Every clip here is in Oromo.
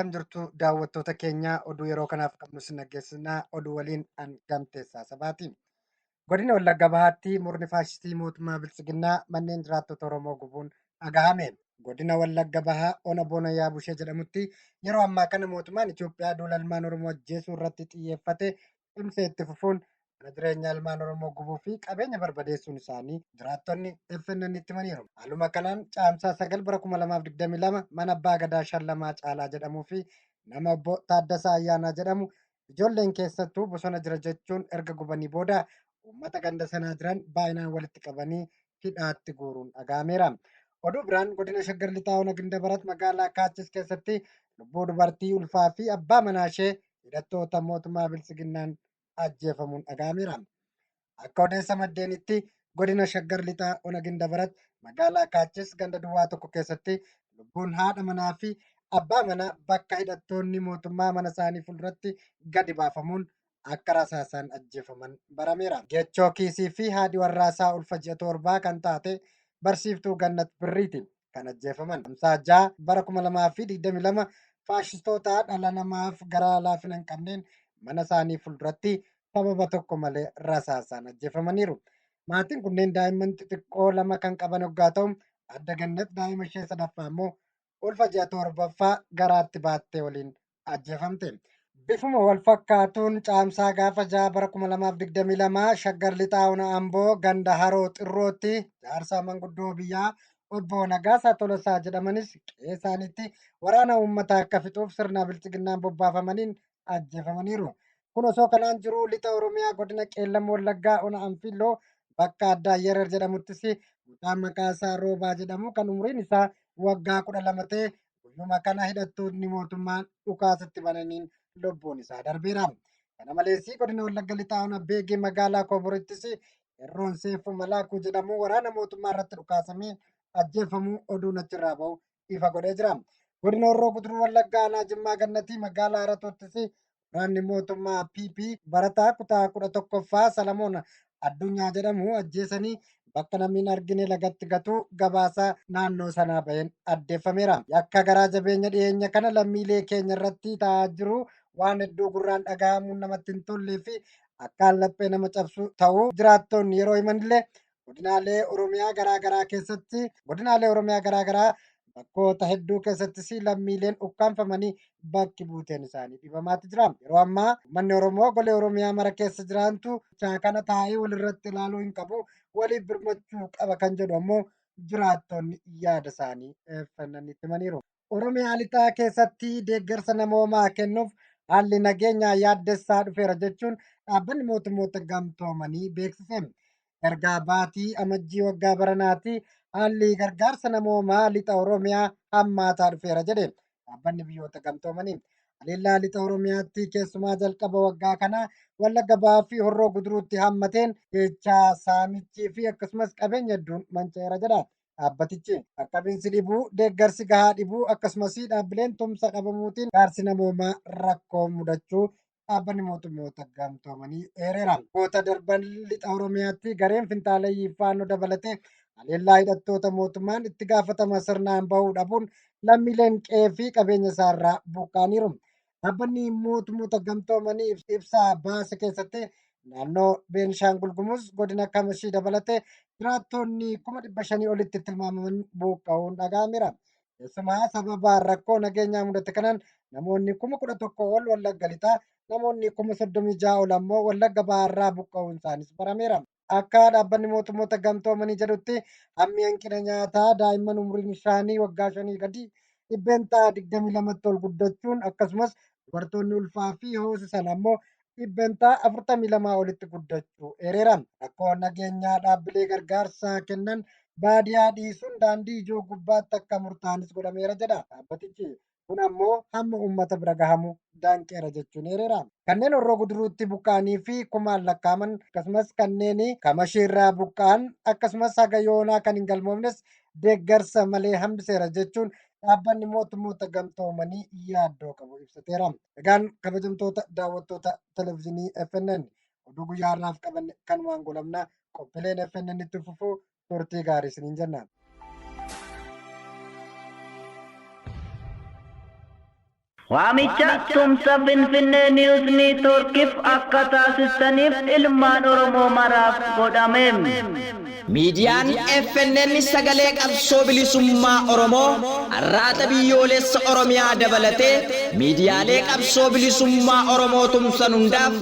Akkam jirtu daawwattoota keenya oduu yeroo kanaaf qabnu sin dhaggeessinaa oduu waliin an gamteessaa sabaati. Godina Wallagga Bahaatti murni faashistii mootummaa Biltsiginnaa manneen jiraattota Oromoo gubuun dhagahame. Godina Wallagga Bahaa Ona Bona Yaabushee jedhamutti yeroo ammaa kana mootummaan Itoophiyaa duula ilmaan Oromoo ajjeesuu irratti xiyyeeffate cimsee itti fufuun mana jireenya ilmaan Oromoo gubuu fi qabeenya barbadeessuun isaanii jiraattonni FNN itti himaniiru. Haaluma kanaan caamsaa 9 bara 2022 mana abbaa gadaa Shallamaa Caalaa jedhamuu fi nama obbo Taaddasaa Ayyaanaa jedhamu ijoolleen keessattuu bosona jira jechuun erga gubanii booda uummata ganda sanaa jiran baay'inaan walitti qabanii hidhaatti guuruun dhaga'ameera. Oduu biraan godina Shaggar Lixaa Ona Gindabarat magaalaa Kaachis keessatti lubbuu dubartii ulfaa fi abbaa manaa ishee hidhattoota mootummaa Biltsiginnaan ajjeefamuun dhaga'ameera. Akka odeessa maddeenitti godina Shaggar Lixaa Ona Gindabarat magaalaa Kaachis ganda duwwaa tokko keessatti lubbuun haadha manaa fi abbaa manaa bakka hidhattoonni mootummaa mana isaanii fuulduratti gadi baafamuun akka rasaasaan ajjeefaman barameera. Gechoo Kiisii fi haadhi warraasaa ulfa ji'a 7 kan taate barsiiftuu Gannat Birriiti kan ajjeefaman. Kamsaa 6 bara 2022 faashistoota dhala namaaf garaa laafina hin qabneen mana isaanii fuulduratti sababa tokko malee rasaasaan ajjeefamaniiru. Maatiin kunneen daa'imman xixiqqoo 2 kan qaban hoggaa ta'u, adda Gannat daa'ima ishee sadaffaa immoo ulfa ji'a 7ffaa garaatti baattee waliin ajjeefamte. Bifuma wal fakkaatuun caamsaa gaafa 6 bara 2022 Shaggar Lixaa Ona Amboo ganda Haroo Xirrootti jaarsaa manguddoo biyyaa obbo Nagaasaa Tolosaa jedhamanis qe'ee isaaniitti waraana uummataa akka fixuuf sirna bilchiginnaan bobbaafamaniin ajjeefamaniiru. Kun osoo kanaan jiru lixa Oromiyaa godina Qeellam Wallaggaa Ona Anfilloo bakka addaa Yerer jedhamuttis mucaan maqaa isaa Roobaa jedhamu kan umriin isaa waggaa 12 ta'e guyyuma kana hidhattoonni mootummaa dhukaasatti bananiin lubbuun isaa darbeera. Kana malees godina Wallagga Lixaa Ona Beegee magaalaa Kooborittis Qeerroon Seeffuu Malaakuu jedhamu waraana mootummaa irratti dhukaasamee ajjeefamuu oduun achirraa bahu ifa godhee jira. Godina Horroo Guduruu Wallaggaa Aanaa Jimmaa Gannatii magaalaa Haratoottis waraanni mootummaa PP barataa kutaa 11ffaa Salamoon Addunyaa jedhamu ajjeesanii bakka namni hin argine lagatti gatuu gabaasa naannoo sanaa baheen addeeffameera. Yakka garaa jabeenya dhiyeenya kana lammiilee keenya irratti ta'aa jiru waan hedduu gurraan dhaga'amuun namatti hin tollee fi akkaan laphee nama cabsu ta'uu jiraattonni yeroo himanillee godinaalee Oromiyaa garaagaraa keessatti godinaalee Oromiyaa garaagaraa bakkoota hedduu keessattis lammiileen ukkaanfamanii bakki buuteen isaanii dhibamaatti jira. Yeroo ammaa uummanni Oromoo golee Oromiyaa mara keessa jiraantu kana taa'ee walirratti ilaaluu hin qabu, waliif birmachuu qaba kan jedhu ammoo jiraattonni yaada isaanii FNN itti himaniiru. Oromiyaa lixaa keessatti deeggarsa namoomaa kennuuf haalli nageenyaa yaaddessaa dhufeera jechuun dhaabbanni mootummoota gamtoomanii beeksise. Ergaa baatii amajjii waggaa baranaatti haalli gargaarsa namoomaa lixa Oromiyaa hammaataa dhufeera jedhe dhaabbanni biyyoota gamtoomanii. Haleellaa lixa Oromiyaatti keessumaa jalqaba waggaa kana Wallagga Bahaa fi Horroo Guduruutti hammateen jechaa saamichii fi akkasumas qabeenya hedduun manca'eera jedha dhaabbatichi. Qaqqabinsi dhibuu, deeggarsi gahaa dhibuu akkasumas dhaabbileen tumsa dhabamuutiin gargaarsi namoomaa rakkoo mudachuu dhaabbanni mootummoota gamtoomanii eereera. Goota darban lixa Oromiyaatti gareen finxaaleyyii faannoo dabalatee haleellaa hidhattoota mootummaan itti gaafatama sirnaan bahuu dhabuun lammiileen qe'ee fi qabeenya isaarraa buqqaaniiru. Dhaabbanni mootummoota gamtoomanii ibsa baase keessatti naannoo Beenishaangul Gumuz godina Kamashii dabalatee jiraattonni 500,000 olitti tilmaamaman buqqa'uun dhaga'ameera. Keessumaa sababa rakkoo nageenyaa mudate kanaan namoonni 11,000 ol Wallagga Lixaa, namoonni 36,000 ol ammoo Wallagga Bahaarraa buqqa'uun isaanis barameera. Akka dhaabbanni mootummoota gamtoomanii jedhutti hammi hanqina nyaataa daa'imman umriin isaanii waggaa 5 gadi 22% ol guddachuun akkasumas dubartoonni ulfaa fi hoosisan ammoo 42% olitti guddachuu eereera. Rakkoo nageenyaa dhaabbilee gargaarsaa kennan baadiyaa dhiisuun daandii ijoo gubbaatti akka murtaa'anis godhameera jedha dhaabbatichi. Kun ammoo hamma uummata bira gahamu danqeera jechuun eereera. Kanneen Horroo Guduruutti buqqa'anii fi kumaan lakkaa'aman akkasumas kanneen Kamashiirraa buqqa'an akkasumas haga yoonaa kan hin galmoofnes deeggarsa malee hambiseera jechuun dhaabbanni mootummoota gamtoomanii yaaddoo qabu ibsateera. Egaan kabajamtoota daawwattoota televezyiinii FNN oduu guyyaa har'aaf qabanne kanumaan goolabna. Qophiileen FNN itti fufuu turtii gaarii isiniin jenna. Waamicha tumsa Finfinnee Niwus Niitwoorkiif akka taasistaniif ilmaan Oromoo maraaf godhame. Miidiyaan FNN sagalee qabsoo bilisummaa Oromoo Arraata Biyyoolessa Oromiyaa dabalatee miidiyaalee qabsoo bilisummaa Oromoo tumsan hundaaf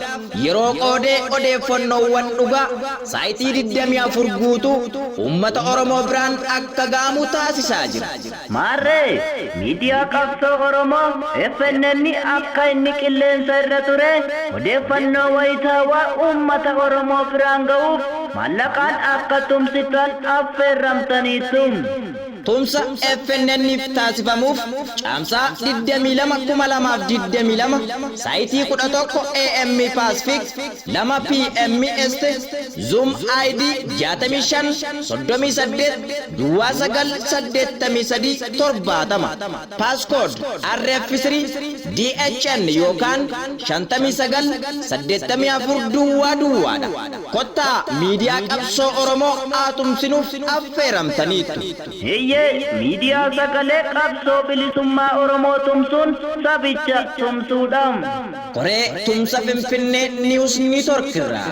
yeroo qoodee odeeffannoowwan dhugaa saayitii 24 guutuu uummata Oromoo biraan akka ga'amu taasisaa jira. Maarree miidiyaa qabsoo Oromoo FNN akka inni qilleensa irra ture odeeffannoo wayitaawaa uummata Oromoo biraan ga'uuf maallaqaan akka tumsitan affeerramtaniittu. Tumsa FNN'f taasifamuuf Caamsaa 22, 2022 saayitii 11 AM Pacific, 2 PM Est, Zoom ID 65 38 09 83 70, Passcode RF3 DHN yookaan 59 84 duwwaa duwwaadha. Kottaa miidiyaa qabsoo Oromoo haa tumsinuuf affeeramtaniittu. Eeyyee, miidiyaa sagalee qabsoo bilisummaa Oromoo tumsuun sabicha tumsuudha. Koree Tumsa Finfinnee News Network irraa.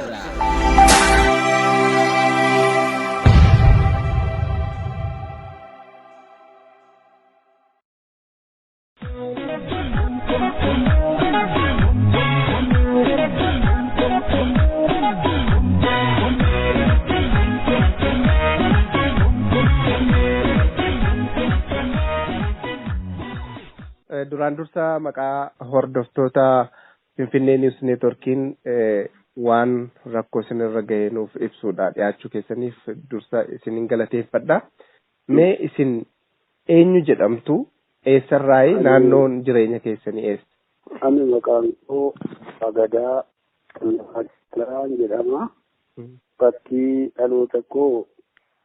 Duraan dursa maqaa hordoftoota Finfinnee News Networkiin waan rakkoo isinirra ga'e nuuf ibsuudha dhiyaachuu keessaniif dursa isinin galateeffadha. Mee isin eenyu jedhamtu? Eessarraayi? Naannoon jireenya keessanii eessa? Ani maqaan koo Agadaa Qallaa jedhama. Bakki dhaloota koo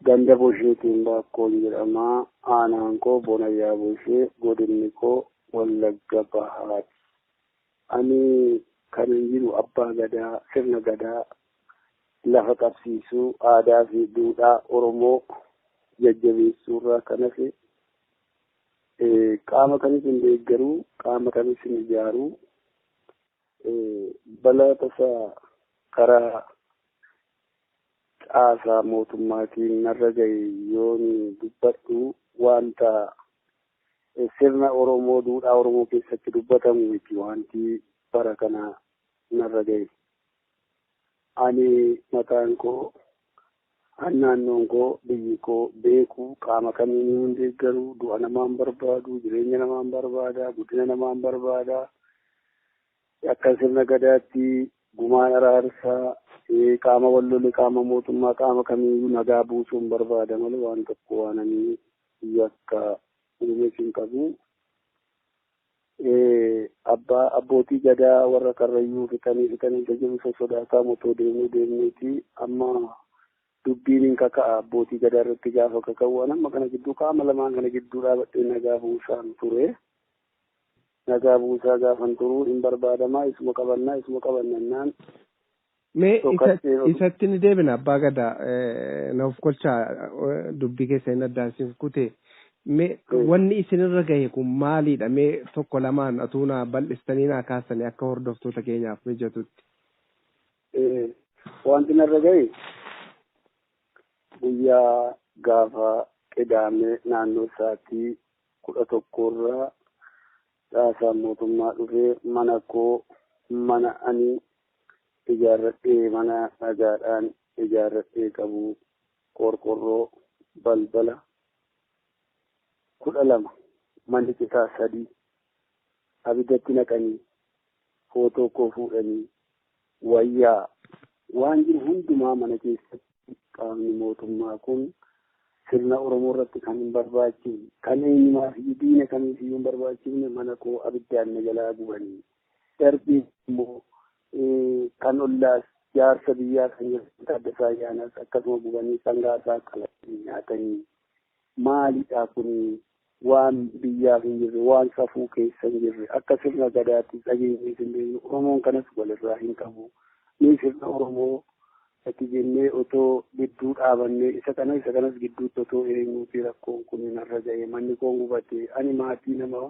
ganda Bosheetiin Baakkoon jedhama. Aanaan koo Bonayyaa Boshee, godinni koo Wallagga Bahaati. Ani kan hin jiru abbaa gadaa, sirna gadaa lafa qabsiisuu, aadaa fi duudhaa Oromoo jajjabeessuurraa kan hafe qaama kamis hin deeggaruu, qaama kamis hin ijaaruu, balaa tasaa karaa caasaa mootummaatiin narra gahe yoon dubbadhu wanta sirna Oromoo duudhaa Oromoo keessatti dubbatamu miti wanti bara kana narra gahe. Ani mataan koo, naannoon koo, biyyi koo beeku qaama kamiin hin deeggaru, du'a namaan barbaadu, jireenya namaan barbaada, guddina namaan barbaada. Akka sirna gadaatti gumaan araarsaa, qaama wal lole, qaama mootummaa, qaama kamiiyyuu nagaa buusuun barbaada malee waan tokko waan ani yakka uumes hin qabu. Abbaa abbootii gadaa warra Karrayyuu fixanii fixanii isa jiru sossodaataa otoo deemuu deemneeti amma dubbiin hin kaka'a abbootii gadaa irratti gaafa kaka'u waan amma kana gidduu qaama lamaan kana gidduu dhaabadhee nagaa buusaan ture. Nagaa buusaa gaafan turuu hin barbaadamaa isuma qabannaa isuma qabannannaan. Mee isatti ni deebina abbaa gadaa naaf kolchaa dubbii keessa hin addaan siif kute. Mee wanni isinirra gahe kun maalidha? Mee tokko lamaan atuu naa bal'istanii naa kaasanii akka hordoftoota keenyaaf mijatutti. Wanti narra gahe guyyaa gaafa Qidaamee naannoo sa'aatii 11rraa caasaan mootummaa dhufee mana koo mana ani ijaarradhee mana dhagaadhaan ijaarradhee qabu qorqorroo balbala 12 manni citaa 3 abiddatti naqanii footoo koo fuudhanii wayyaa waan jiru hundumaa mana keessatti qaamni mootummaa kun sirna Oromoo irratti kan hin barbaachifne kan eenyumaa fi diina kamiifiyyuu hin barbaachifne mana koo abiddaan na jalaa gubanii darbii immoo kan ollaas jaarsa biyyaa kan jiru Taaddasaa Ayyaanaas akkasuma gubanii sangaasaa qalanii nyaatanii maalidha kun waan biyyaaf hin jirre waan safuu keessa hin jirre akka sirna gadaatti dhageenyees hin beeknu Oromoon kanas walirraa hin qabu nuyi sirna Oromoo ati jennee otoo gidduu dhaabannee isa kana isa kanas gidduutti otoo eenyuuti rakkoon kun narra ga'e manni koon gubate ani maatii nama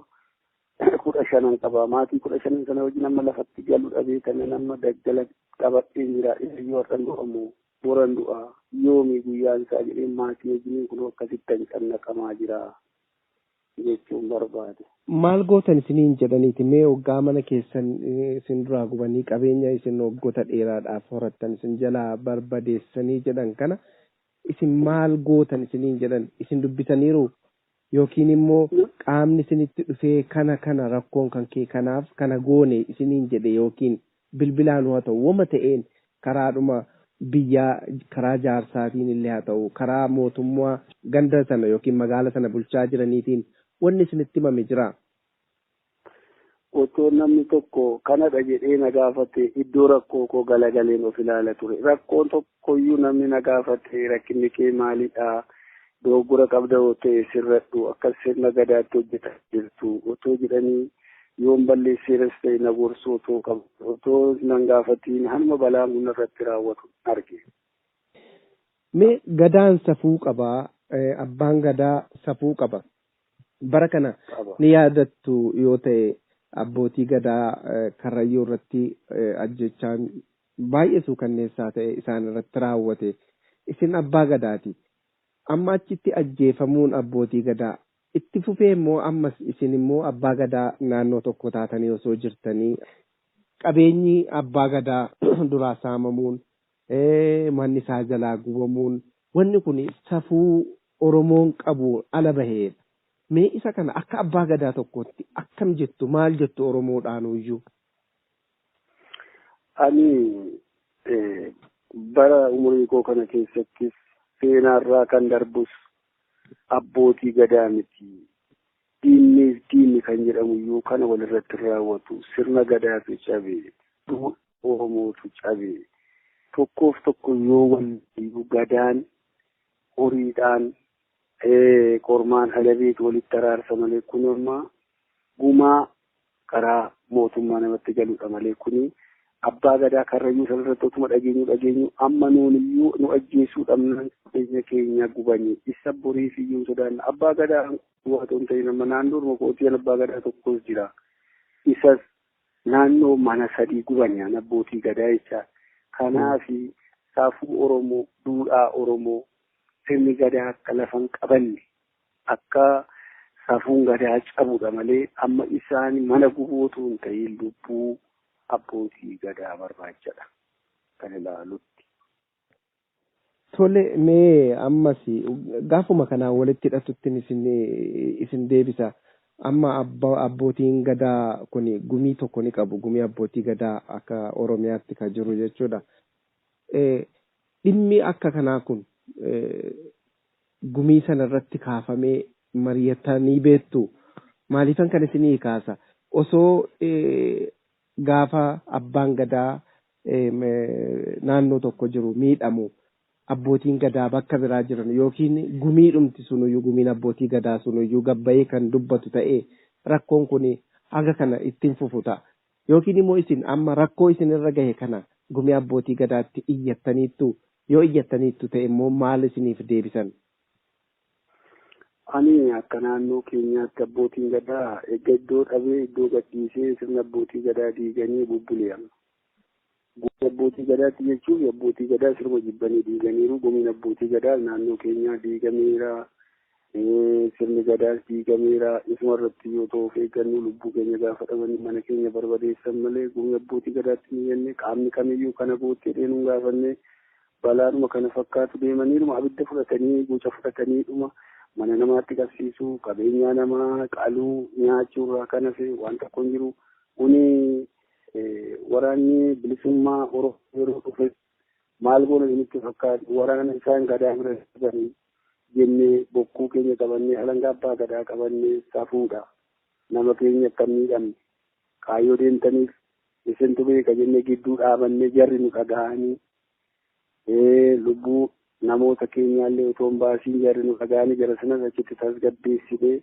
15 qaba. Maatii 15 sana wajjin amma lafatti galu dhabee kana nama daggala qabadhee jira. Iyyuu har'an du'amu boran du'a yoomi guyyaan isaa jedhee maatii wajjin kun akkasitti cannaqamaa jira jechuun barbaade. Maal gootan isiniin jedhaniiti mee waggaa mana keessan isin duraa gubanii qabeenya isin waggoota dheeraadhaaf horattan isin jalaa barbadeessanii jedhan kana isin maal gootan isiniin jedhan isin dubbisaniiru yookiin immoo qaamni isinitti dhufee kana kana rakkoon kan kee kanaaf kana goone isiniin jedhe yookiin bilbilaan haa ta'u wama ta'een karaadhuma biyyaa karaa jaarsaatiin illee haa ta'u karaa mootummaa ganda sana yookiin magaala sana bulchaa jiraniitiin wanni isinitti himame jira. Otoo namni tokko kanadha jedhee na gaafate iddoo rakkoo koo galagaleen of ilaala ture. Rakkoon tokkoyyuu namni na gaafate rakkinni kee maalidha? Dogoggora qabda yoo ta'e sirradhu akkas sirna gadaatti hojjetaa jirtu otoo jedhanii yoon balleesseeras ta'e na gorsu otoo qabu otoo nan gaafatiin hamma balaan kun irratti raawwatu arge. Mee gadaan safuu qabaa abbaan gadaa safuu qaba. Bara kana ni yaadattu yoo ta'e abbootii gadaa karrayyuu irratti ajjechaan baay'ee suukanneessaa ta'e isaan irratti raawwate isin abbaa gadaati. Amma achitti ajjeefamuun abbootii gadaa itti fufee immoo ammas isin immoo abbaa gadaa naannoo tokko taatanii osoo jirtanii qabeenyi abbaa gadaa duraa saamamuun manni isaa jalaa gubamuun wanni kun safuu Oromoon qabu ala baheedha. Mee isa kana akka abbaa gadaa tokkotti akkam jettu maal jettu Oromoodhaanuyyuu? Ani bara umurii koo kana keessattis seenaarraa kan darbus abbootii gadaa miti. Diinniif diinni kan jedhamuyyuu kana walirratti raawwatu sirna gadaatu cabe, duudhaa Oromootu cabe. Tokkoof tokko yoo waliyyuu gadaan horiidhaan kormaan alabeetu walitti araarsa malee kun amma gumaa karaa mootummaa namatti galudha malee kuni abbaa gadaa karrayyuu sanarratti otuma dhageenyu amma nuuniyyuu nu ajjeesuu dhabnaan qabeenya keenya gubanii isa boriif iyyuu sodaanna abbaa gadaa waa otoo hin ta'in amma naannoo orma abbaa gadaa tokkos jira isas naannoo mana sadii gubanii an abbootii gadaa jecha kanaafi saafuu Oromoo duudhaa Oromoo sirni gadaa akka lafa hin qabanne akka safuun gadaa cabudha malee amma isaan mana gubuu otoo hin ta'in lubbuu abbootii gadaa barbaachadha kan ilaalutti. Tole mee ammas gaafuma kanaan walitti hidhatuttiin isin deebisa. Amma abbootiin gadaa kun gumii tokko ni qabu. Gumii abbootii gadaa akka Oromiyaatti kan jiru jechuudha. Dhimmi akka kanaa kun gumii sana irratti kaafamee mari'atanii beektu. Maaliifan kan isinii kaasa? Osoo gaafa abbaan gadaa naannoo tokko jiru miidhamu abbootiin gadaa bakka biraa jiran yookiin gumiidhumti sunuyyuu gumiin abbootii gadaa sunuyyuu gabbayee kan dubbatu ta'ee rakkoon kun haga kana ittiin fufu ta'a. Yookiin immoo isin amma rakkoo isin irra gahe kana gumii abbootii gadaatti iyyattaniittu yoo iyyattaniittu ta'e immoo maal isiniif deebisan? Ani akka naannoo keenyaatti abbootiin gadaa eegga iddoo dhabee iddoo gadhiisee sirna abbootii gadaa diiganii bubbulee amma. Gumii abbootii gadaatti jechuun abbootii gadaa sirba jibbanii diiganiiru. Gumiin abbootii gadaa naannoo keenyaa diigameera. Sirni gadaas diigameera. Isuma irratti yoo ta'u of eeggannoo lubbuu keenya gaafa dhabanii mana keenya barbadeessan malee gumii abbootii gadaatti ni jenne qaamni kamiyyuu kana goottee dheenuun gaafanne balaanuma kana fakkaatu deemaniiruma abidda fudhatanii guca fudhataniidhuma mana namaatti qabsiisuu qabeenyaa namaa qaluu nyaachuurraa kan hafe waan tokko hin jiru. Kuni waraanni bilisummaa Oromoo yeroo dhufe maal goona isinitti fakkaatu waraana isaan gadaa bira darbanii jennee bokkuu keenya qabannee alangaa abbaa gadaa qabannee safuudha. Nama keenya akka hin miidhamne kaayyoo deemtaniif isintu beeka jennee gidduu dhaabannee jarri nu dhaga'anii lubbuu namoota keenyaallee otoo hin baasiin jarri nu dhaga'anii jara sanas achitti tasgabbeessinee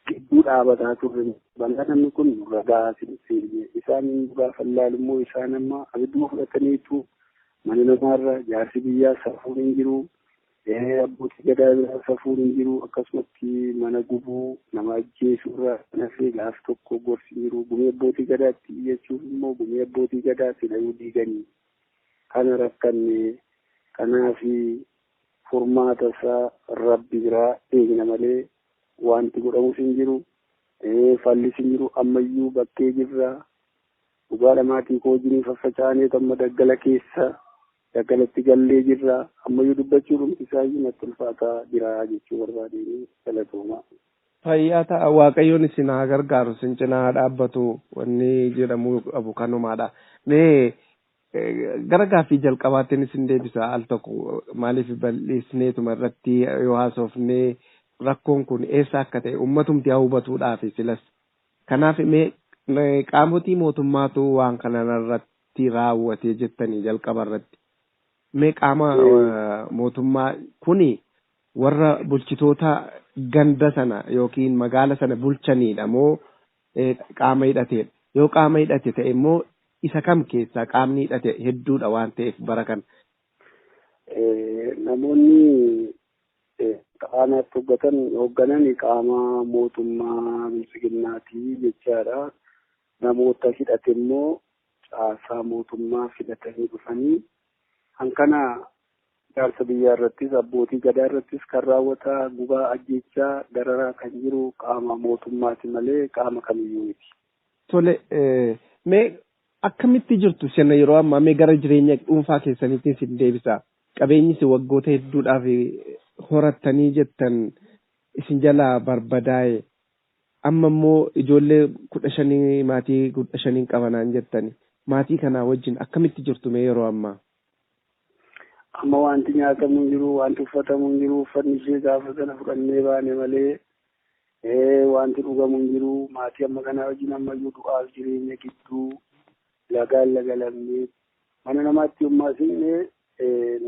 gidduu dhaabataa turre. Balaa namni kun nurra gahaa seenne isaan gaafa ilaalu immoo isaan amma abidduma fudhataniitu mana namaarra jaarsi biyyaa safuun hin jiru. Abbootii gadaa biraa safuun hin jiru, akkasumatti mana gubuu nama ajjeesuu irraa kan hafe gaaf tokko gorsi hin jiru. Gumii abbootii gadaatti iyyachuuf immoo gumii abbootii gadaa silayuu diiganii kana rakkanne. Kanaaf furmaata isaa rabbi biraa eegna malee wanti godhamus hin jiru, fallis hin jiru. Ammayyuu bakkee jirra. Dhugaadha, maatii koo wajjiniin faffaca'anii amma daggala keessa daggalatti gallee jirra. Ammayyuu dubbachuu dhumti isaayyuu natti ulfaataa jira jechuu barbaadeen. Galatooma. Fayyaa ta'a, Waaqayyoon isin haa gargaaru, isin cinaa haa dhaabbatu, wanni jedhamuu qabu kanumaadha. Mee gara gaaffii jalqabaattiin isin deebisa al tokko, maaliif bal'isneetuma irratti yoo haasofnee rakkoon kun eessa akka ta'e uummatumti haa hubatuudhaaf silas. Kanaaf mee qaamotii mootummaatu waan kana irratti raawwate jettanii jalqaba irratti. Mee qaama mootummaa kuni warra bulchitoota ganda sana yookiin magaala sana bulchanidha moo qaama hidhateedha? Yoo qaama hidhate ta'e immoo isa kam keessaa qaamni hidhate hedduudha waan ta'eef bara kana? Namoonni qaamaatti hooggatan hoogganan qaama mootummaa bilchiginnaati jechaadha. Namoota hidhate immoo caasaa mootummaa filatanii dhufanii hankana jaarsa biyyaa irrattis abbootii gadaa irrattis kan raawwataa gubaa, ajjechaa, dararaa kan jiru qaama mootummaati malee qaama kamiyyuu miti. Tole, mee akkamitti jirtu sirna yeroo ammaa? Mee gara jireenya dhuunfaa keessaniitiin sin deebisa. Qabeenyi isin waggoota hedduudhaaf horattanii jettan isin jalaa barbadaa'e, amma immoo ijoollee 15, maatii 15 qabanaan jettani, maatii kanaa wajjin akkamitti jirtu mee yeroo ammaa? Amma wanti nyaatamu hin jiru, wanti uffatamu hin jiru, uffanni ishee gaafa sana fudhannee baane malee wanti dhugamu hin jiru. Maatii amma kanaa wajjin ammayyuu du'aaf jireenya gidduu lagaan lagalamnee mana namaatti yommaa seenne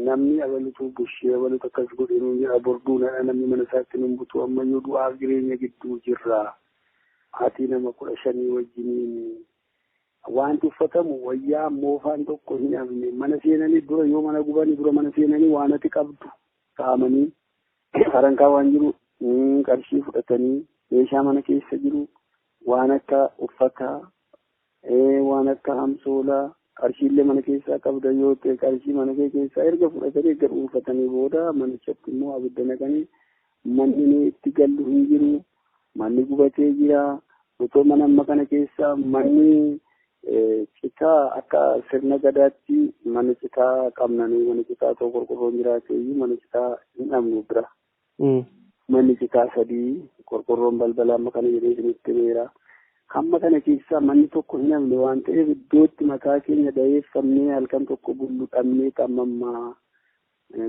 namni abalutu bushee abalutu akkas godhee nuun jedha, borduunadha, namni mana isaatti nun butu. Ammayyuu du'aaf jireenya gidduu jirra. Maatii nama 15 wajjiniin wanti uffatamu wayyaa moofaan tokko hin hafne. Mana seenanii dura yoo mana gubanii dura mana seenanii waan ati qabdu saamanii, farankaa waan jiru qarshii fudhatanii, meeshaa mana keessa jiru waan akka uffataa, waan akka hamsoolaa, qarshiillee mana keessaa qabda yoo ta'e qarshii mana kee keessaa erga fudhatanii, erga dhuunfatanii booda manichatti immoo abidda naqanii manni itti gallu hin jiru. Manni gubatee jira. Otoo mana amma kana keessaa manni citaa akka sirna gadaatti mana citaa qabnanii, mana citaa otoo qorqorroon jiraate iyyuu mana citaa hin dhabnu bira. Manni citaa sadii, qorqorroon balbala amma kana jedhee isinitti himeera. Hamma kana keessaa manni tokko hin hafne waan ta'eef iddootti mataa keenya daheeffannee halkan tokko bullu dhabnee qammammaa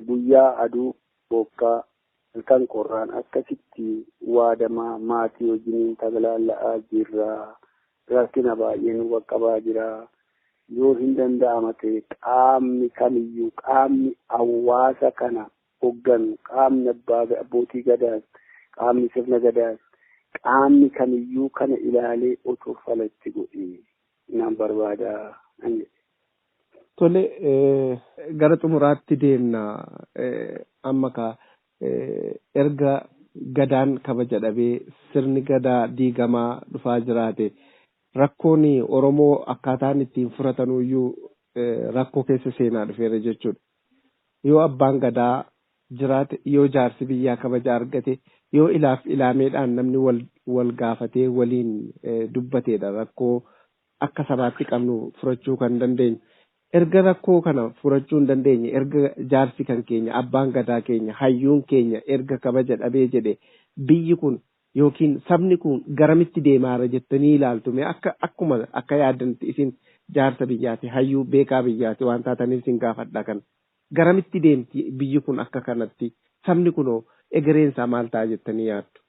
guyyaa aduu bokkaa halkan qorraan akkasitti waadamaa maatii wajjiniin tajaajilaa jirra. Rakkina baay'ee nu qaqqabaa jira. Yoo hin danda'ama ta'e qaamni kamiyyuu, qaamni hawaasa kana hogganu, qaamni abbootii gadaas, qaamni sirna gadaas, qaamni kamiyyuu kana ilaalee otoo falatti godhee nan barbaada. Tole, gara xumuraatti deemna. Amma ka erga gadaan kabaja dhabee sirni gadaa diigamaa dhufaa jiraate, rakkoon Oromoo akkaataan ittiin furatanuyyuu rakkoo keessa seenaa dhufeera jechuudha. Yoo abbaan gadaa jiraate, yoo jaarsi biyyaa kabaja argate, yoo ilaaf ilaameedhaan namni wal gaafatee waliin dubbateedha rakkoo akka sabaatti qabnu furachuu kan dandeenyu. Erga rakkoo kana furachuu hin dandeenye, erga jaarsi kan keenya, abbaan gadaa keenya, hayyuun keenya erga kabaja dhabee jedhe, biyyi kun yookiin sabni kun garamitti deemaara jettanii ilaaltu? Mee akka akkuma akka yaaddanitti, isin jaarsa biyyaati, hayyuu beekaa biyyaati waan taataniif isin gaafadha kana. Garamitti deemti biyyi kun akka kanatti? Sabni kunoo egereensaa maal ta'a jettanii yaaddu?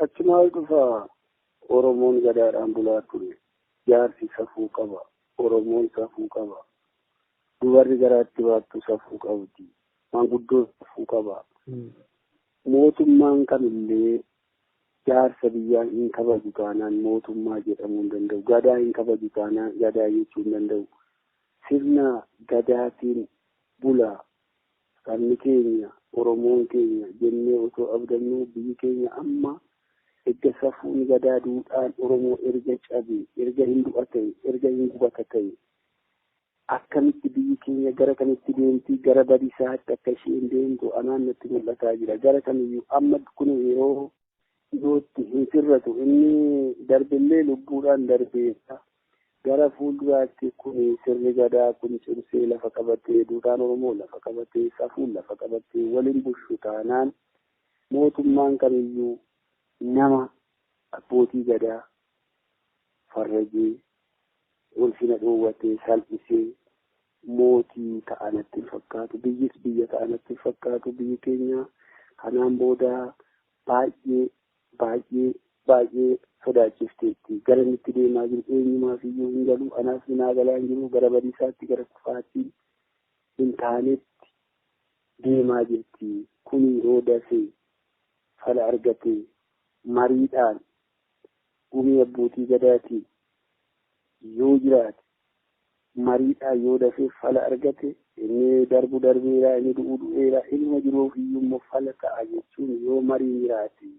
Achumaa dhufa. Oromoon gadaadhaan bulaa ture. Jaarsi safuu qaba. Oromoon safuu qaba. Dubarri garaatti baattu safuu qabdi. Maanguddoon safuu qaba. Mootummaan kamillee jaarsa biyyaa hin kabaju taanaan mootummaa jedhamuu hin danda'u. Gadaa hin kabaju taanaan gadaa jechuu hin danda'u. Sirna gadaatiin bula. Sabni keenya, Oromoon keenya jennee otoo abdannu biyyi keenya amma erga safuun gadaa duudhaan Oromoo erga cabe, erga hin du'a ta'e, erga hin gubata ta'e, akkamitti biyyi keenya gara kamitti deemti, gara badiisaatti akka isheen deemtu anaan natti mul'ataa jira. Gara kamiyyuu amma kun yeroo dhiyootti hin sirratu, inni darbillee lubbuudhaan darbeessa. Gara fuulduraatti kun sirni gadaa kun cimsee lafa qabatee, duudhaan Oromoo lafa qabatee, safuun lafa qabatee waliin bulchu taanaan mootummaan kamiyyuu nama abbootii gadaa farrajee ulfina dhoowwatee salphisee mootii ta'anatti hin fakkaatu. Biyyis biyya ta'anatti hin fakkaatu. Biyyi keenya kanaan booda baay'ee baay'ee baay'ee sodaachifteetti. Gara inni itti deemaa jiru eenyumaaf iyyuu hin galu. Anaaf naa galaa hin jiru. Gara badiisaatti, gara kufaatii hin taanetti deemaa jirti. Kun yeroo dafee fala argate mariidhaan gumii abbootii gadaatiin yoo jiraate, mariidhaan yoo dafee fala argate, inni darbu darbeera, inni du'u du'eera, ilma jiruuf iyyuu immoo fala ta'a jechuun yoo mariin jiraate,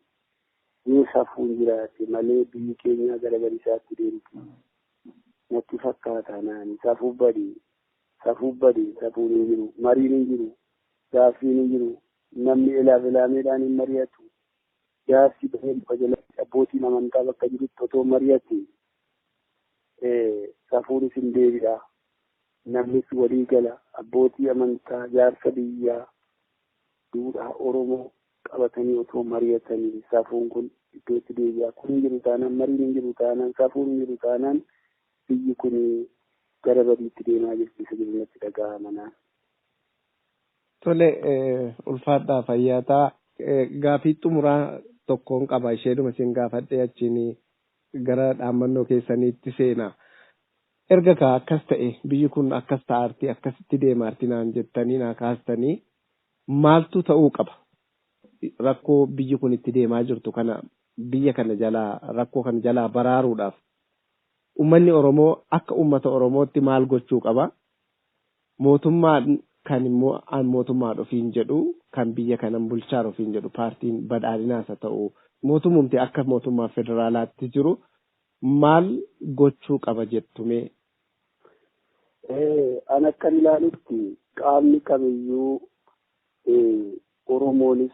yoo safuun jiraate malee biyyi keenya gara badiisaatti deemti. Natti fakkaata naani safuu badii, safuu badii, safuun hin jiru, mariin hin jiru, gaaffiin hin jiru, namni ilaaf ilaameedhaan hin mari'atu. Jaarsi bahee muka jalatti abbootiin amantaa bakka jirutti otoo mari'ate safuunis hin deebi'a. Namnis walii gala. Abbootii amantaa, jaarsa biyyaa, duudhaa Oromoo qabatanii otoo mari'atanii safuun kun iddootti deebi'a. Kun hin jiru taanaan, mariin hin jiru taanaan, safuun hin jiru taanaan biyyi kun gara badiitti deemaa jirti isa jiru natti dhaga'ama naan. Tole, ulfaadhaa fayyaataa. Gaafii xumuraa tokkoon qaba, isheedhuma isin gaafadhee achiin gara dhaammannoo keessaniitti seena. Erga kaa akkas ta'e, biyyi kun akkas ta'aarti, akkasitti deemaarti naan jettanii naa kaastanii, maaltu ta'uu qaba? Rakkoo biyyi kun itti deemaa jirtu kana, biyya kana jalaa, rakkoo kana jalaa baraaruudhaaf uummanni Oromoo akka uummata Oromootti maal gochuu qaba? Mootummaan kan immoo an mootummaa ofiin jedhu, kan biyya kanan bulchaa ofiin jedhu, paartiin badhaadhinaas haa ta'u, mootummumti akka mootummaa federaalaatti jiru maal gochuu qaba jettumee? An akkan ilaalutti qaamni kamiyyuu, Oromoonis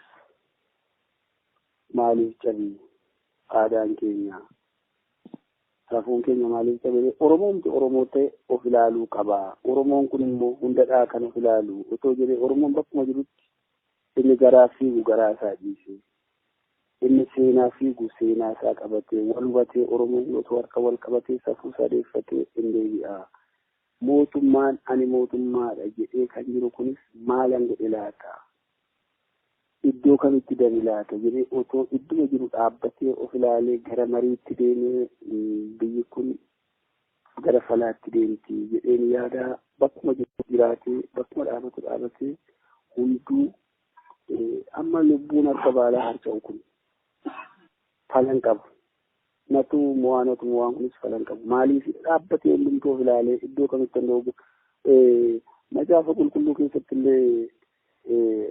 maaliif cabii, aadaan keenya, safuun keenya maaliif cabee, Oromoomti Oromoo ta'e of ilaaluu qaba. Oromoon kun immoo hundadhaa kan of ilaalu otoo jedhee, Oromoon bakkuma jirutti inni garaa fiigu garaa isaa dhiise, inni seenaa fiigu seenaa isaa qabatee wal hubatee, Oromoon otoo harka wal qabatee safuu isaa deeffatee hin deebi'a. Mootummaan ani mootummaadha jedhee kan jiru kunis maalan godhe laata? Iddoo kamitti dami laata jedhee otoo idduma jiru dhaabbatee of ilaalee gara mariitti deemee biyyi kun gara falaatti deemti jedheen yaada. Bakkuma jiru jiraatee, bakkuma dhaabatu dhaabatee, hunduu amma lubbuun harka baalaa harca'u kun falan qabu. Natu mo'aa, natu mo'aan kunis falan qabu. Maaliif dhaabbatee hundumtuu of ilaalee iddoo kamitti danda'u? Macaafa qulqulluu keessatti illee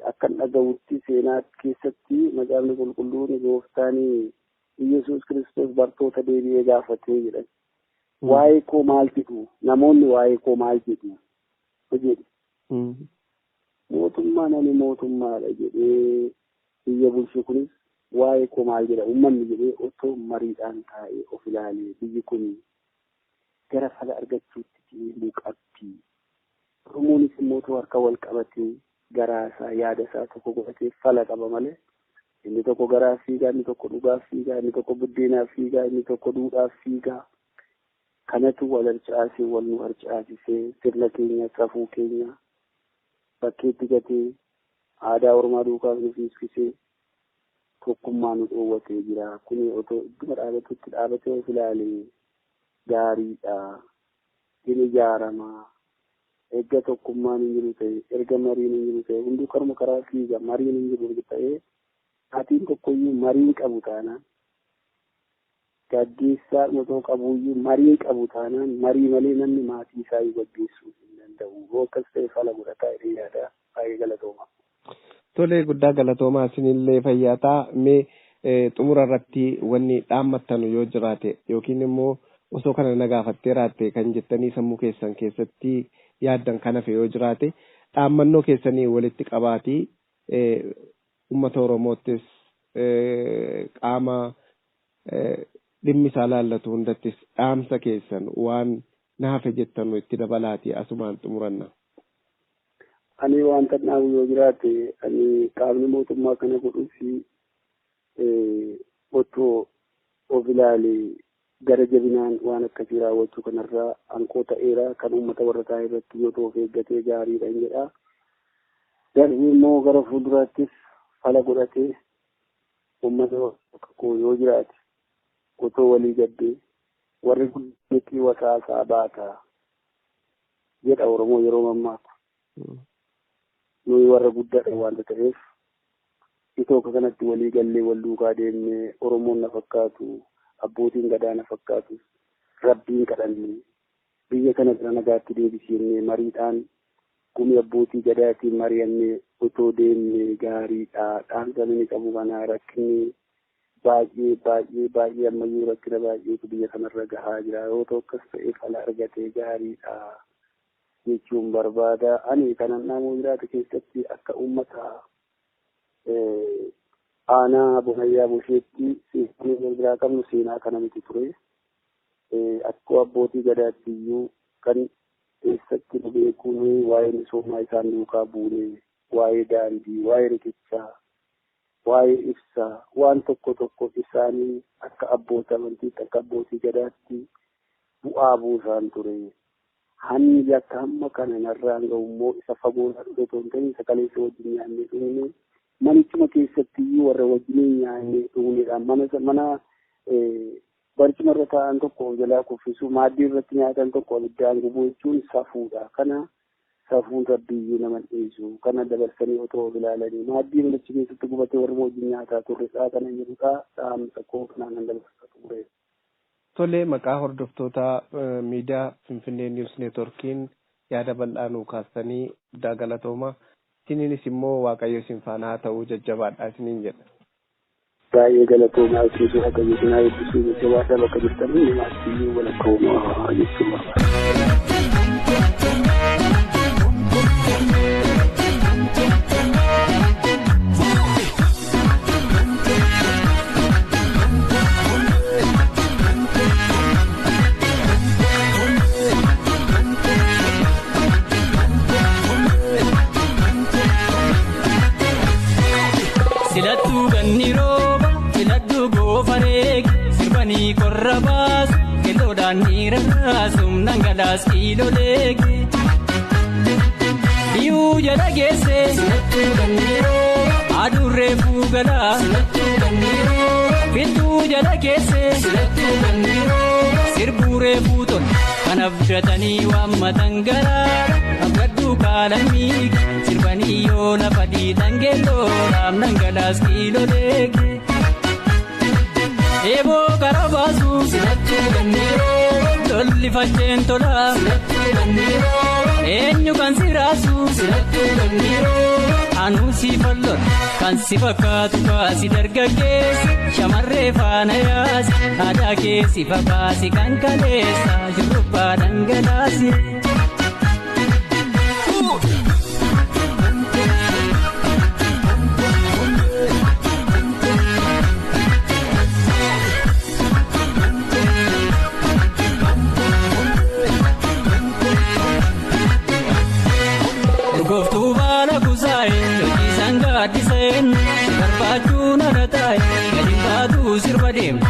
akkan dhaga'utti, seenaa keessatti macaafni qulqulluun gooftaan Iyyasuus Kiristoos bartoota deebi'ee gaafatee jedhan. Waa'ee koo maal jedhu? Namoonni waa'ee koo maal jedhu? Jedhe. Mootummaan ani mootummaadha jedhee biyya bulchu kunis waa'ee koo maal jedha uummanni jedhee otoo mariidhaan taa'ee of ilaalee biyyi kun gara fala argachuutti deemuu qabdi. Oromoonis immoo otoo harka wal qabatee garaa isaa, yaada isaa tokko godhatee fala qaba malee inni tokko garaa fiigaa, inni tokko dhugaaf fiigaa, inni tokko buddeenaaf fiigaa, inni tokko duudhaaf fiigaa. Kanatu wal harcaasee, wal nu harcaasisee, sirna keenya, safuu keenya bakkeetti gatee, aadaa Oromaa duukaas nu fiiskisee, tokkummaa nu dhoowwatee jira. Kuni otoo idduma dhaabatutti dhaabatee of ilaalee gaariidha. Hin ijaaramaa. Erga tokkummaan hin jiru ta'e, erga mariin hin jiru ta'e, hunduu karuma karaa fiiga, mariin hin jiru ta'e, maatiin tokkoyyuu marii qabu taanaan, gaggeessaa otoo qabuyyuu marii qabu taanaan, marii malee namni maatii isaa gaggeessuu hin danda'u. Yoo akkas ta'e fala godhataa jedhee yaada. Baay'ee galatooma. Tolee, guddaa galatoomaa, isinillee fayyaa ta'a. Mee xumura irratti wanni dhaammattanu yoo jiraate yookiin immoo osoo kana na gaafattee raatte kan jettanii sammuu keessan keessatti yaaddan kan hafe yoo jiraate, dhaammannoo keessanii walitti qabaatii uummata Oromoottis qaama dhimmi isaa laallatu hundattis dhaamsa keessan waan na hafe jettanu itti dabalaatii asumaan xumuranna. Ani wanta dhaabu yoo jiraate, ani qaamni mootummaa kana godhuuf otoo of ilaalee gara jabinaan waan akkasii raawwachuu kanarraa hanqoo ta'eera, kan uummata warra ta'e irratti yoo ta'u of eeggatee gaariidha jedha. Darbii immoo gara fuulduraattis fala godhatee uummata koo yoo jiraate otoo walii gaddee warri guddinni wasaasaa baata jedha Oromoo yeroo mammaaku. Nuyi warra guddaadha waanta ta'eef itoo akka kanatti walii gallee wal duukaa deemnee, Oromoon na fakkaatu, abbootiin gadaa na fakkaatu, rabbiin kadhanne biyya kana gara nagaatti deebisnee mariidhaan gumi abbootii gadaatiin mari'annee otoo deemnee gaariidha. Dhaamsa inni qabu kana, rakkinni baay'ee baay'ee baay'ee ammayyuu rakkina baay'eetu biyya kanarra gahaa jira. Yoo ta'u akkas ta'ee fala argatee gaariidha jechuun barbaada. Ani kanan dhaamuu jiraate keessatti akka uummata aanaa Bonayyaa Bosheetti seenaa biraa qabnu seenaa kana miti ture. Akkoo abbootii gadaatti iyyuu kan keessatti nu beekuun waa'ee misoomaa isaan duukaa buune, waa'ee daandii, waa'ee riqichaa, waa'ee ibsaa, waan tokko tokko isaanii akka abboota amantiitti, akka abbootii gadaatti bu'aa buusaan ture. Hanni yakka hamma kana narraan gahu immoo isa fagoo dhufe otoo hin ta'in isa kaleessa wajjin nyaannee dhugne, manichuma keessatti iyyuu warra wajjin nyaannee dhugnedha. Mana barcuma irra taa'an tokko of jalaa kuffisu, maaddii irratti nyaatan tokko abiddaan gubuu jechuun safuudha. Kana safuun rabbiyyuu nama dhiisu. Kana dabarsanii otoo of ilaalanii maaddii manichi keessatti gubatee warra wajjin nyaataa turredha. Kana jedhudha dhaamsa koo kanaan kan dabarsatu ture. Tolee, maqaa hordoftoota miidiyaa Finfinnee News Networkiin yaada bal'aa nuu kaastanii guddaa galatooma. Isiniinis immoo Waaqayyo isin faana haa ta'uu, jajjabaadha isiniin jedha. Baay'ee galatoomaa, isin Waaqayyo isin haa eebbisuu, jajjabaadha bakka jirtan hundumaatti iyyuu walakkaa'umaa jechuun barbaada. Filattuu ganni rooba, filadhuu goofareeg, sirbanii qorra baasu, qilloodhaan dhiira raasum dhangalaas kiiloleege. Biyuu jala geesse, filattuu ganni rooba, adurree fuugalaa, filattuu ganni rooba, filtuu jala geesse, filattuu ganni rooba, sirbuuree fuutol, kan abdatanii waammatan garaara, abdadduu kaalamii sirbanii yoo lafa dhiitan geelloodhaaf dhangalaas kiiloleege. Eeboo karaa baasu, filattuu ganni rooba, lolli facceen tola, filattuu ganni rooba, eenyu kan si raasu, filattuu ganni rooba, anuu si falloon kan si fakkaatu kaasi dargaggeessa, shamarree faana yaasi, aadaa keessi fafaasi kan kaleessa shurrubbaa dhangalaasi. Urgooftuu baala kusaa'e hojii sangaa addiseen barbaachuu nana taa'e gadi baatu sirba deema.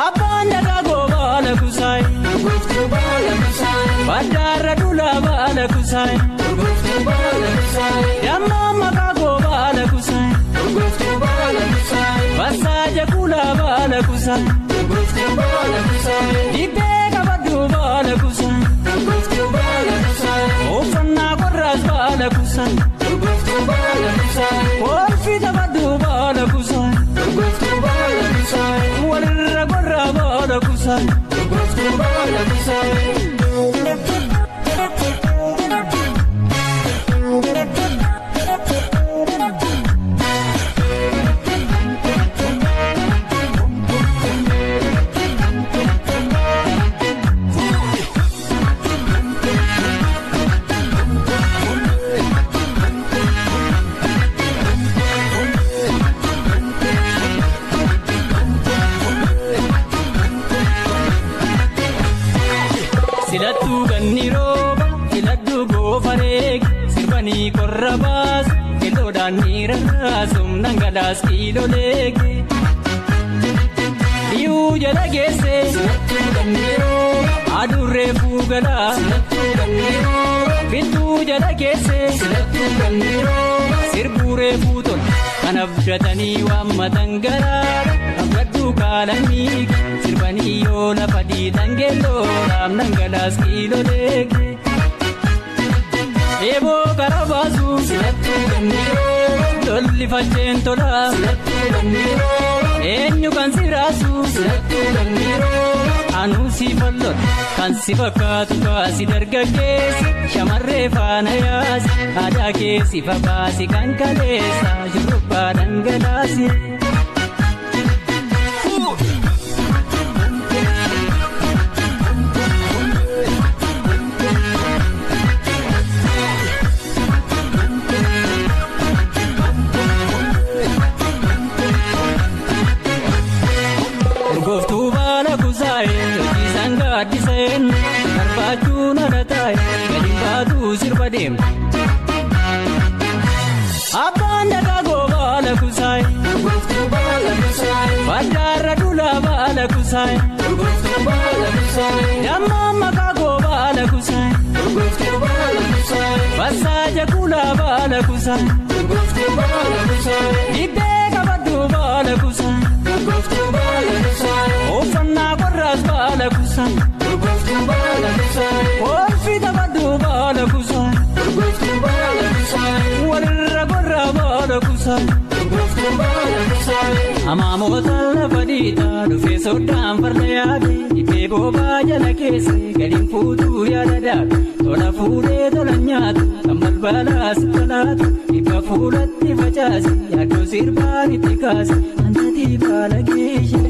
Abbaan dagaagoo baala kusaa'e. Urgooftuu baala kusaa'e. Baddaarra dulaa baala kusaa'e. Urgooftuu baala kusaa'e. Dammaa makaagoo baala kusaa'e. Urgooftuu baala kusaa'e. Bassaaja kulaa baala kusaa'e. Urgooftuu baala kusaa'e. Dibbee qabaduu baala kusaa'e. Urgooftuu baala kusaa'e. Uffannaa qorraas baala kusaa'e. Urgooftuu baala kusaa'e. Kolfi taphaduu baala kusaa'e. Urgooftuu baala kusaa'e. Walirra qorraa baala kusaa'e. Urgooftuu baala kusaa'e. Sirbanii qorra baasu kiloodhaan ni rarraasu dhangalaas kiiloleeke. Dhiyuu jala geesse adurree fuugalaa filtuu jala geesse sirbuuree fuutola kan abdatanii waammatan garaadha abdadhuu kaalamii sirbanii yoo lafa dhiitan geelloodhaaf dhangalaas kiiloleeke. Eeboo karaa baasu lolli faceen tola eenyu kan si raasu anuu si fallola kan si fakkaatu kaasi dargaggeessi shamarree faana yaasi aadaa keessi fabaasi kan kaleessa shurrubbaa dhangalaasi. Urgooftuu baala kusaa'ee hojii sangaa addiseen barbaachuun ala taa'e gadi baatuu sirba deemte. Abbaan dagaagoo baala kusaa'e baddaarra duulaa baala kusaa'e dammaan makaagoo baala kusaa'e bassaaja kuulaa baala kusaa'e dhibbee qabaduu baala kusaa'e. Uffannaa qorraas baala kusaa'e. Kolfi taphadhu baala kusaa'e. Walirra qorraa baala kusaa'e. Amaamoota lafa dhiitaa dhufee soddaan farda yaabe dhibbee boobaa jala keesse gadiin fuutuu yaada daabe tola fuudhee tola nyaatu kan balbalaa si talaatu dhibba fuulatti facaase yaaddoo sirbaan itti kaase antatii baala geeshe.